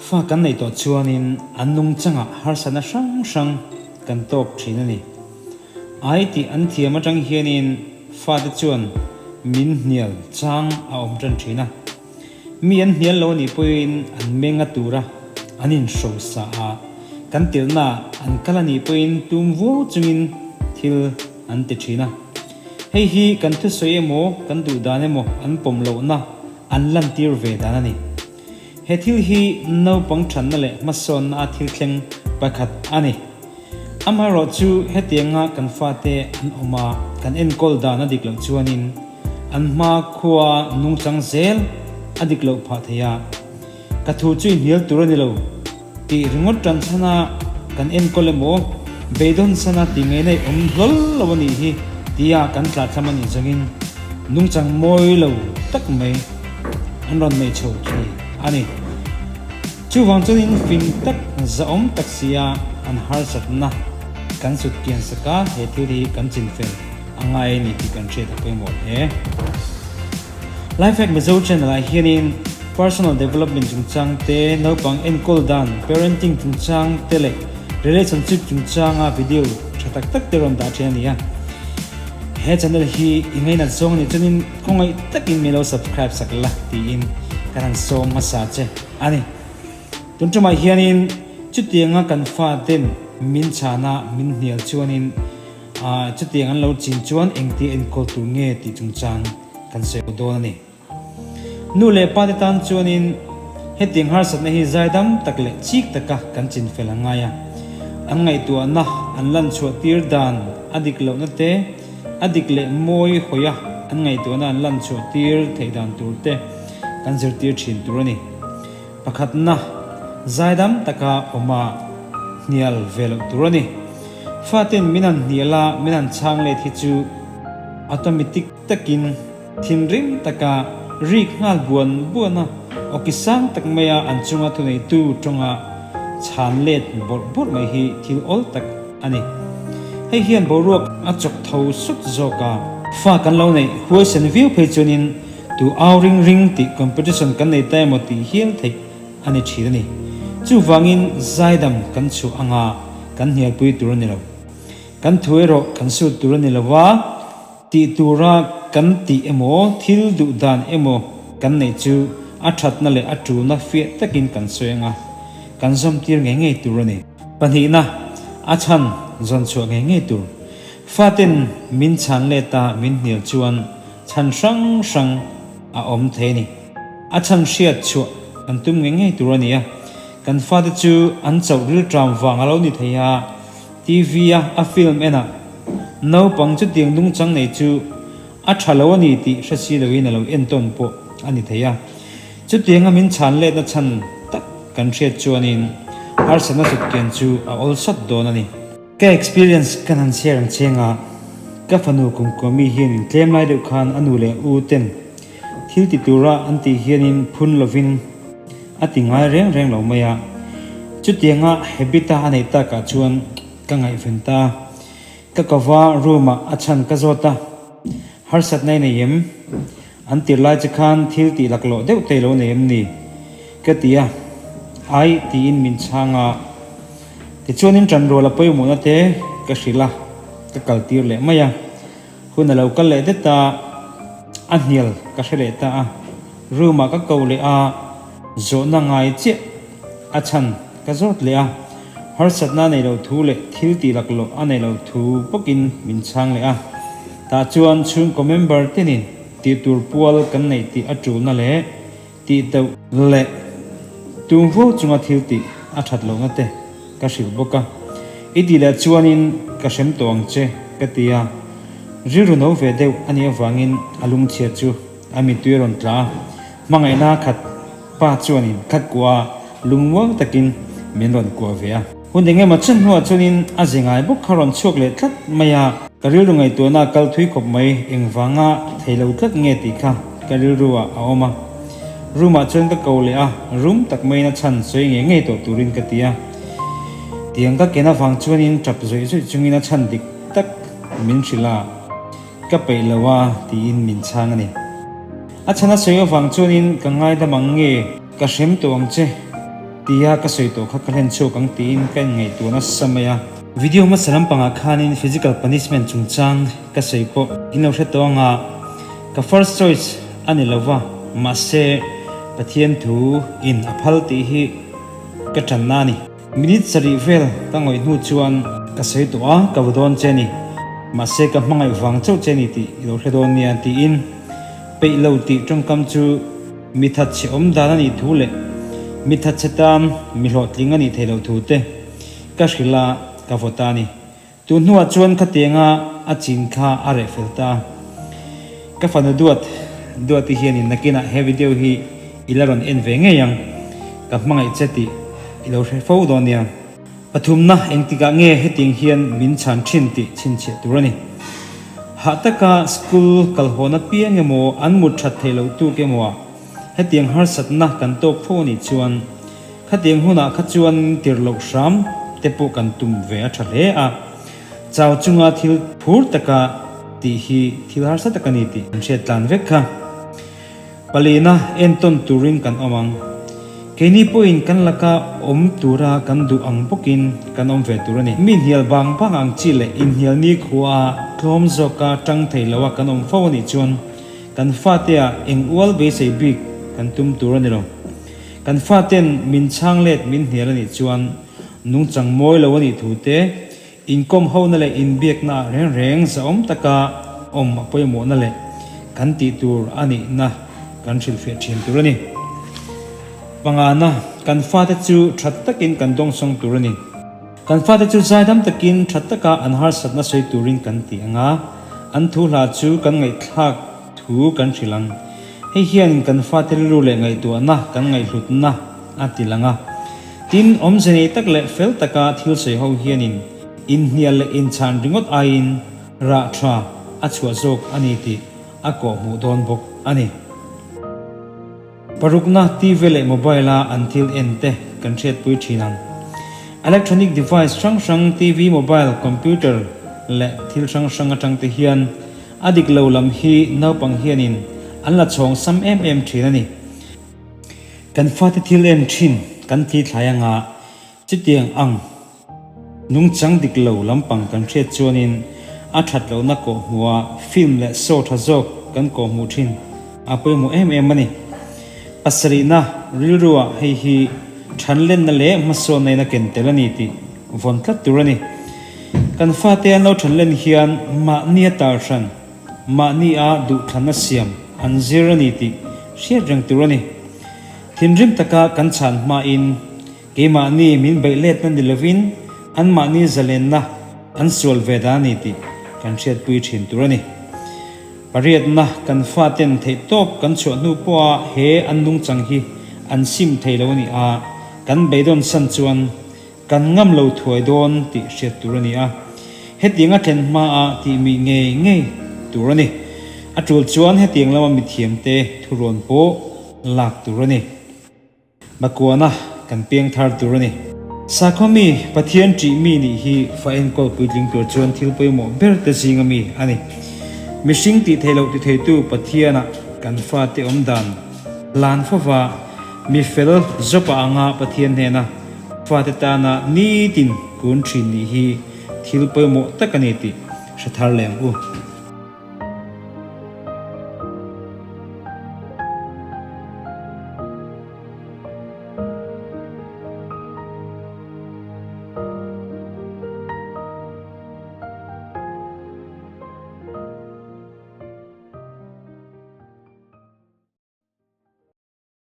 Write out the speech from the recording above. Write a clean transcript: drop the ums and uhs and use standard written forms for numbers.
Fa kan neih tawh chuanin an nungchangah harsatna hrang hrang kan tawk thin a ni. Ai tih an thiam atang hianin fate chuan min hnial chang a awm tan thin a. Mi an hnial lo anih pawhin an meng a tura an inhrosa a, kan tirhnaah an kal anih pawhin tum vuau chungin thil an ti thin a. Hei hi kan thusawi emaw kan duh dan emaw an pawm lohna an lantir ve dan a ni. He thil hi naupang thatna leh hmasawnna a thil thleng pakhat a ni. Amaherawh chu hetianga kan fate an awm a, kan enkawl dan a dik loh chuanin an hma khua nungchang zel a dik loh phah thei a. Ka thu chu i hnial tur a ni lo tih ringawt tan chhana kan enkawl emaw beidawn sana ti ngei na i awm hlawl lo a nih hi tia kan tlathlam a nih zawngin nungchang mawi lo tak mai an rawn nei chho thei a ni. Chuvang chuanin fing tak, zahawm tak sia an harsatna kan sut kian sak a, he thil hi kan chinfel a ngai a ni tih kan hriat a pawimawh hle. Lifehack Mizo channel ah hianin personal development chungchang te, naupang enkawl dan, parenting chungchang te leh relationship chungchanga video tha tak tak te rawn dah thin a ni a. He channel hi i ngainat zawng a nih chuanin khawngaih takin min lo subscribe sak la tiin kan han sawm hmasa che a ni. Tun tumah hianin chutianga kan faten min chhana min hnial chuanin chutiang an lo chin chuan engtia enkawl tur nge tih chungchang kan sawi dawn a ni. Nu leh pa te tan chuanin hetiang harsatna hi zaidam tak leh chik taka kan chinfel a ngai a. An ngaihtuahna an lan chhuah tir dan a dik lohna te, a dik leh mawi hawi a an ngaihtuahna an lan chhuah tir theih dan tur te kan zirtir thin tur a ni. Pakhatna, zaidam taka awm a hnial ve loh tur a ni. Faten min han hnial a, min han chhang let hi chu automatic takin, Thinrim taka rik nghal buan buan a, awki sang tak maia an chunga thuneitu tawnga chhan let bawrh bawrh mai hi thil awl tak a ni. Hei hian boruak a chawk tho sut zawk a. Fa kan lo neih huaisen viau phei chuanin tu au ring ring tih competition kan nei ta emaw tih hial theih a ni thin a ni. Chuvangin zaidam kan chhuah anga kan hnialpui tur a ni lo. Kan thu erawh kan sut tur a ni lo va. Tih tura kan tih emaw, thil duh dan emaw kan neih chu a thatna leh a tulna fiah takin kan sawi ang a, kan zawmtir ngei ngei tur a ni. Pahnihna, a chhan zawn chhuah ngei ngei tur. Faten min chhan let a min hnial chuan chhan hrang hrang a awm thei a ni. A chhan hriat chhuah kan tum ngei ngei tur a ni a, kan fate chu an chauh rilṭam vang a lo ni thei a, TV a a film en ah naupang chutiang nungchang nei chu a tha lo a ni tih hre si loin a lo entawn pawh a ni thei a. Chutianga min chhan letna chhan tak kan hriat chuanin harsatna sutkian chu a awl sawt dawn a ni. Ka experience kan han share ang chiang a, ka fanu kumkua mi hianin tlem lai deuh khan a nu leh u ten thil ti tura an tih hianin phun lovin a ti ngai reng reng lo mai a, chutianga habit a a neih takah chuan ka ngaihven ta. Ka kova room ah a chhan ka zawt a, harsatna i nei em? An tir lai che khan thil tih laklawh deuh te i lo nei em ni? Ka ti a, ai tiin min chhang a, tichuanin ṭanrual a pawimawhna te ka hrilh a, ka kaltir leh mai a. Hun a lo kal leh det a, a hnial ka hre leh ta a, room ah ka ko leh a, zawhna ngai chiah a chhan ka zawt leh a, harsatna a neih loh thu leh thil tih laklawh a neih loh thu bawkin min chhang leh a, tah chuan chhungkaw member tinin tih tur pual kan neih tih a tulna leh Tih teuh leh tum vo chunga thil tih a that lohna te ka hrilh bawk a, i tih leh chuanin ka hrem tawh ang che ka ti a, rilru no ve deuh a nih avangin a lungchhia chu a mittui a rawn tla a, hmangaihna khat pa chuanin khat kuah a lungmuang takin min rawn kuah ve a. Hun eng emaw chen hnuah chuanin a ze ngai bawk kha rawn chhuak leh tlat mai a, ka rilru ngaihtuahna a kal thui khawp mai, engvanga thei lo tlat nge tih kha ka rilru ah a awm a. Room ah chuan ka ko leh a, rum tak maiin a chhan sawi ngei ngei tawh turin ka ti a. Tiang ka ken avang chuanin tap zawih zawih chungin a chhan dik tak min hrilh a, ka peih lo a tiin min chhang a ni. A chhan a sawi avang chuanin ka ngaidam ang nge ka hrem tawh ang che. Tia ka sawi tawh kha ka hlen chhuak ang tiin ka inngaihtuah nasa mai a. Video hmasa lampangah khanin physical punishment chungchang ka sawi pawh in lo hre tawh ang a, ka first choice a ni lova, mahse Pathian thu in a phal tih hi ka tanna a ni. Minute sarih vel ka ngawih hnu chuan ka sawi tawh a, ka va dawn che ni, mahse ka hmangaih vang chauh che ni tih i lo hre dawn nia tiin peih lo tih tawngkam chu Mi thatchhe awm dan a nih thu leh mi thatchhe tan mi hlawhtling a nih theih loh thu te ka hrilh a, ka vaw ta a ni. Tun hnuah chuan khatianga a chin kha a reh fel ta. Ka fanu duat duati hianin nakinah he video hi i la rawn en ve ngei ang, ka hmangaih che tih i lo hre fo dawn nia. Pathumna engtikah nge hetiang hian min chhan thin tih chhinchhiah tur a ni. Hah taka school kal hawn apiang emaw an mut that theih loh tuk emaw ah hetiang harsatna kan tawk fo a nih chuan khatiang hunah kha chuan tirh loh hram te pawh kan tum ve a tha hle a. Chau chunga thil phur taka tih hi thil harsa tak a ni tih kan hriat tlan vek kha. Palina entawn turin kan awm ang. Keini pawhin kan laka awm tura kan duh ang bawkin kan awm ve tur a ni. Mi hnial bang bang ang chi leh inhnial nikhua tlawm zawka tang thei loa kan awm fo a nih chuan kan fatea eng ual beisei bik kan tum tur a ni lo. Kan faten min chhang let min hnial a nih chuan nungchang mawi lo a nih thu te Inkawm hona leh inbiakna ah reng reng zahawm taka awm a pawimawhna leh kan tih tur a nihna kan hrilhfiah thin tur a ni. Pangana, kan fate chu tha takin kan dawngsawng tur a ni. Kan fate chu zaidam takin tha taka an harsatna sawi turin kan ti ang a, an thu hla chu kan ngaihthlak thu kan hrilh ang. Hei hian kan fate rilru leh ngaihtuahna kan ngaihhlutna a ti lang a. Tin, awmze nei tak leh fel taka thil sawi ho hianin inhnial leh inchhan ringawt aiin rah tha a chhuah zawk a ni tih a kawhhmuh dawn bawk a ni. Parukna, TV leh mobile-a an thil en te kan hriatpui thin ang. Electronic device hrang hrang, TV, mobile, computer leh thil hrang hrang atang te hian a dik lo lam hi naupang hianin an la chhawng sam em em thin a ni. Kan fate thil en thin kan thi thlai anga chutiang ang nungchang dik lo lampang kan hriat chuanin a that lohna kawhhmuha film leh show tha zawk kan kawhhmuh thin a pawimawh em em a ni. Pasarihna rilruah hei hi thanlenna leh hmasawnna in a ken tel a ni tih vawn tlat tur a ni. Kan fate an lo thanlen hian mahni a tar hran Mahnia duhthlanna siam an zir a ni tih hriat reng tur a ni. Thinrim taka kan chhan hmain keimahni min beih letna ni lovin anmahni zalenna an sual ve dan a ni tih kan hriatpui thin tur a ni. Pariatna kan faten theihtawp kan chhuah hnu pawha he an nungchang hi an sim thei lo a ni a, kan beidawn san chuan Kan ngam lo thuai dawn tih hriat tur a ni a, hetiang a thlen hmaah tih mih ngei ngei tur a ni. A tul chuan hetiang lama mithiamte thurawn pawh lak tur a ni. Bakuana kan piang thar tur a ni. Sakhaw mi, Pathian ṭih mi nih hi fa enkawl puitling tur chuan thil pawimawh ber te zinga mi a ni. Mihring tih theih loh ti theitu Pathianah kan fate awm dan hlan fova mi fel zawpa anga Pathian hnena Fate tana nitin kun thin nih hi thil pawimawh tak a ni tih hre thar leh ang u.